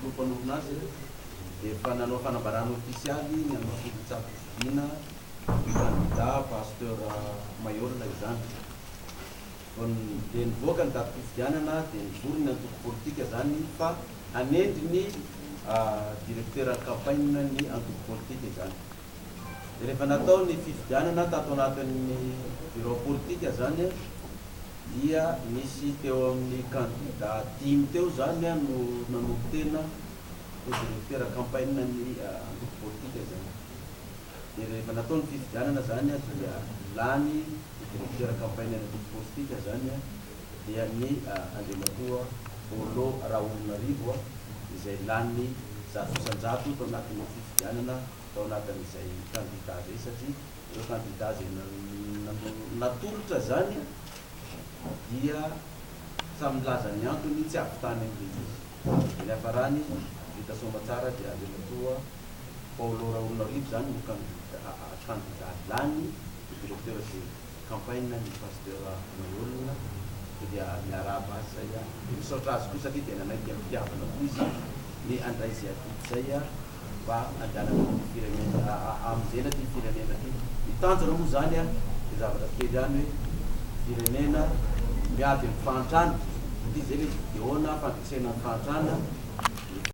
filoha mpanorina azy dia efa nanao fanambarana ofisialy ny amin'ny firotsaham-pifidiana ny kandida Pasteur Mailhol izany. Vao dia nivoaka ny datim-pifidianana dia nivory ny antoko politika izany fa hanendry ny directeur campagne ny antoko politika izany. Dia rehefa natao ny fifidianana tato anatin'ny bureau politika izany dia nisy teo amin'ny kandida dimy teo izany no nanolo-tena ho directeur campagne ny antoko politika izany. Dia rehefa natao ny fifidianana izany dia lany ho directeur campagne ny antoko politika izany dia ny Andriamatoa Paolo Raholinarivo izay lany 100% tao anatin'ny fifidianana tao anatin'izay kandida izay satria ireo kandida izay natolotra izany dia samy nilaza ny antony tsy hahavitany an'ilay izy. Dia niafarany vita soamatsara dia Andriamatoa Paolo Raholinarivo izany no kandida kandida lany ho directeur de campagne ny Pasteur Mailhol koa dia miarahaba azy izay dia misaotra azy koa satria dia nanaiky am-pitiavana koa izy ny handray izay adidy izay mba handehanana ity firenena hamonjena ity firenena ity. Ny tanjona moa izany dia zavatra kely ihany hoe firenena miady amin'ny fahantrana satria izay ilay vidéo-na fandresena ny fahantrana.